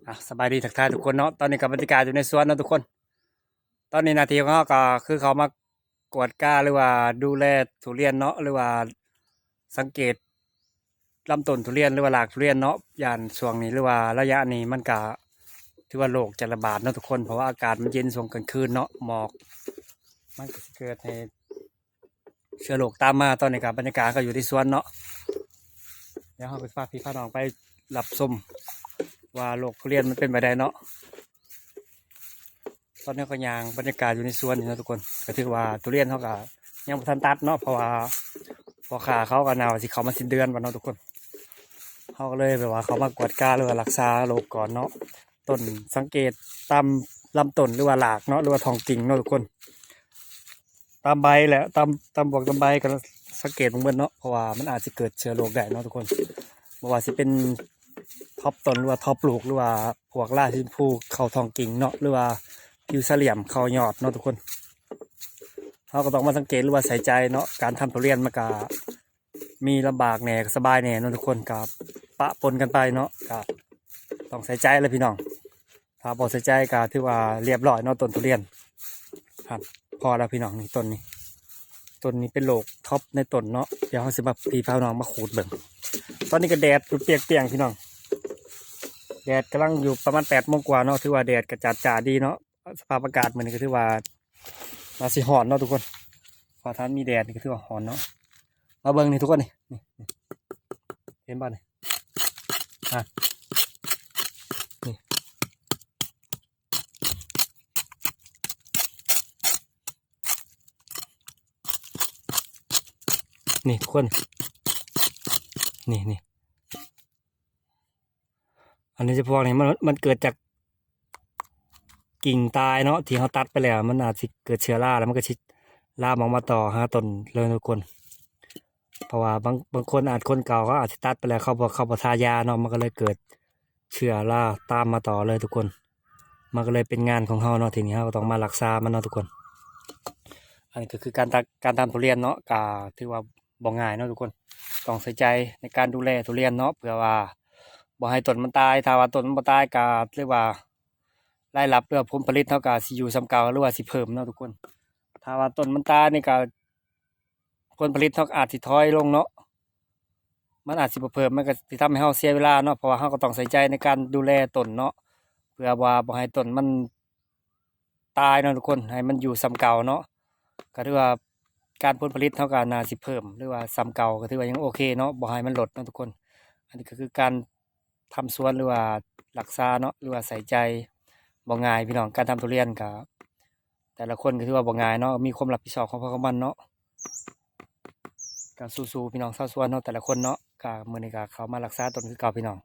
ອ່ະ ສະບາຍດີ ທັກທາຍທຸກຄົນເນາະ. ຕອນນີ້ກໍບັນຍາກາດຢູ່ໃນສວນເນາະທຸກຄົນ. ຕອນນີ້ໜ້າທີ່ຂອງເຮົາກໍຄືເຂົ້າມາກວດກາ ຫຼືວ່າດູແລທຸລຽນເນາະ ຫຼືວ່າສັງເກດລຳຕົ້ນທຸລຽນ ຫຼືວ່າລາກທຸລຽນເນາະ. ຢ້ານຊ່ວງນີ້ ຫຼືວ່າໄລຍະນີ້ ມັນກະຖືວ່າໂລກຈະລະບາດເນາະທຸກຄົນ ເພາະວ່າອາກາດມັນເຢັນຊ່ວງກາງຄືນເນາະ ໝອກ ມັນກໍຊິເກີດໃຫ້ ເຊື້ອໂລກຕາມມາ. ຕອນນີ້ກໍບັນຍາກາດກໍຢູ່ທີ່ສວນເນາະ ດຽວເຮົາກໍຊິພາພີ່ພານ້ອງໄປຮັບຊົມວ່າໂລກທຸລຽນມັນເປັນແບບໃດເນາະ. ຕອນນີ້ກໍຍ່າງບັນຍາກາດຢູ່ໃນສວນນີ້ເນາະທຸກຄົນ ກໍຖືວ່າທຸລຽນເຮົາກໍຍັງບໍ່ທັນຕັດເນາະ ເພາະວ່າພໍ່ຄ້າເຂົາກໍໜ້າວ່າຊິເຂົ້າມາສິ້ນເດືອນວ່າເນາະທຸກຄົນ. ເຮົາກໍເລີຍແບບວ່າເຂົ້າມາກວດກາ ຫຼືວ່າຮັກສາໂລກກ່ອນເນາະ. ຕົ້ນ ສັງເກດຕາມລຳຕົ້ນ ຫຼືວ່າລາກເນາະ ຫຼືວ່າທ້ອງກິ່ງເນາະທຸກຄົນ. ຕາມໃບແຫຼະ ຕາມ ຕາມບວກຕາມໃບກໍສັງເກດເບິ່ງເບິດເນາະ ເພາະວ່າມັນອາດຊິເກີດເຊື້ອໂລກໄດ້ເນາະທຸກຄົນ. ບໍ່ວ່າຊິເປັນທັອບຕົ້ນ ຫຼືວ່າທັອບລູກ ຫຼືວ່າພວກລາສີຊົມພູເຂົ້າທ້ອງກິ່ງເນາະ ຫຼືວ່າຜິວສາຫຼ່ຽມເຂົ້າຍອດເນາະທຸກຄົນ. ເຮົາກໍຕ້ອງມາສັງເກດ ຫຼືວ່າໃສ່ໃຈເນາະ. ການທຳທຸລຽນມັນກະມີລຳບາກແດ່ ສະບາຍແດ່ເນາະທຸກຄົນ ກະປະປົນກັນໄປເນາະ ກະຕ້ອງໃສ່ໃຈແຫຼະພີ່ນ້ອງ. ຖ້າບໍ່ໃສ່ໃຈກໍຖືວ່າລຽບຮ້ອຍເນາະ ຕົ້ນທຸລຽນ. ຫັ້ນ ພໍແລ້ວພີ່ນ້ອງ ນີ້ຕົ້ນນີ້ ຕົ້ນນີ້ເປັນໂລກທັອບໃນຕົ້ນເນາະ. ດຽວເຮົາຊິພາພີ່ພານ້ອງມາຂູດເບິ່ງ. ຕອນນີ້ກໍແດດປຽກໆພີ່ນ້ອງ ແດດກຳລັງຢູ່ປະມານແປດໂມງກວ່າເນາະ ຖືວ່າແດດກໍຈ້າໆດີເນາະ. ສະພາບອາກາດມື້ນີ້ກໍຖືວ່າໜ້າຊິຮ້ອນເນາະທຸກຄົນ ເພາະຖ້າມີແດດນີ້ກໍຖືວ່າຮ້ອນເນາະ. ມາເບິ່ງນີ້ທຸກຄົນ ນີ້ ນີ້ ເຫັນບໍ່ນີ້ ອ່ະ ນີ້ ນີ້ທຸກຄົນ ນີ້ ນີ້ ອັນນີ້ ພວກນີ້ມັນ ມັນເກີດຈາກ ກິ່ງຕາຍເນາະ ທີ່ເຮົາຕັດໄປແລ້ວ ມັນອາດຊິເກີດເຊື້ອລາ ແລ້ວມັນກໍຊິລາມອອກມາຕໍ່ຫາຕົ້ນເລີຍທຸກຄົນ. ເພາະວ່າບາງ ບາງຄົນອາດ ຄົນເກົ່າເຂົາອາດຊິຕັດໄປແລ້ວ ເຂົາບໍ່ ເຂົາບໍ່ທາຢາເນາະ ມັນກໍເລີຍເກີດເຊື້ອລາຕາມມາຕໍ່ເລີຍທຸກຄົນ. ມັນກໍເລີຍເປັນງານຂອງເຮົາເນາະ ທີນີ້ເຮົາກໍຕ້ອງມາຮັກສາມັນເນາະທຸກຄົນ. ອັນນີ້ກໍຄືການຕັດ ການທຳທຸລຽນເນາະ ກໍຖືວ່າບໍ່ງ່າຍເນາະທຸກຄົນ. ຕ້ອງໃສ່ໃຈໃນການດູແລທຸລຽນເນາະ ເພື່ອວ່າບໍ່ໃຫ້ຕົ້ນມັນຕາຍ. ຖ້າວ່າຕົ້ນມັນບໍ່ຕາຍ ກໍເອີ້ນວ່າ ລາຍຮັບ ຫຼືວ່າຜົນຜະລິດເຮົາກໍຊິຢູ່ສ່ຳເກົ່າ ຫຼືວ່າຊິເພີ່ມເນາະທຸກຄົນ. ຖ້າວ່າຕົ້ນມັນຕາຍນີ້ກໍ ຜົນຜະລິດເຮົາກໍອາດຊິຖອຍລົງເນາະ ມັນອາດຊິບໍ່ເພີ່ມ ມັນກໍຊິທຳໃຫ້ເຮົາເສຍເວລາເນາະ ເພາະວ່າເຮົາກໍຕ້ອງໃສ່ໃຈໃນການດູແລຕົ້ນເນາະ ເພື່ອວ່າບໍ່ໃຫ້ຕົ້ນມັນຕາຍເນາະທຸກຄົນ ໃຫ້ມັນຢູ່ສ່ຳເກົ່າເນາະ. ກໍຖືວ່າການ ຜົນຜະລິດເຮົາກໍໜ້າຊິເພີ່ມ ຫຼືວ່າສ່ຳເກົ່າ ກໍຖືວ່າຍັງໂອເຄເນາະ ບໍ່ໃຫ້ມັນລົດເນາະທຸກຄົນ. ອັນນີ້ກໍຄືການ ທຳສວນ ຫຼືວ່າຮັກສາເນາະ ຫຼືວ່າໃສ່ໃຈ ບໍ່ງ່າຍພີ່ນ້ອງ. ການທຳທຸລຽນກະ ແຕ່ລະຄົນກໍຖືວ່າບໍ່ງ່າຍເນາະ ມີຄວາມຮັບຜິດຊອບຂອງໃຜຂອງມັນເນາະ. ກະສູ້ໆ ພີ່ນ້ອງຊາວສວນເຮົາແຕ່ລະຄົນເນາະ. ກະມື້ນີ້ກະເຂົ້າມາຮັກສາຕົ້ນຄືເກົ່າພີ່ນ້ອງ.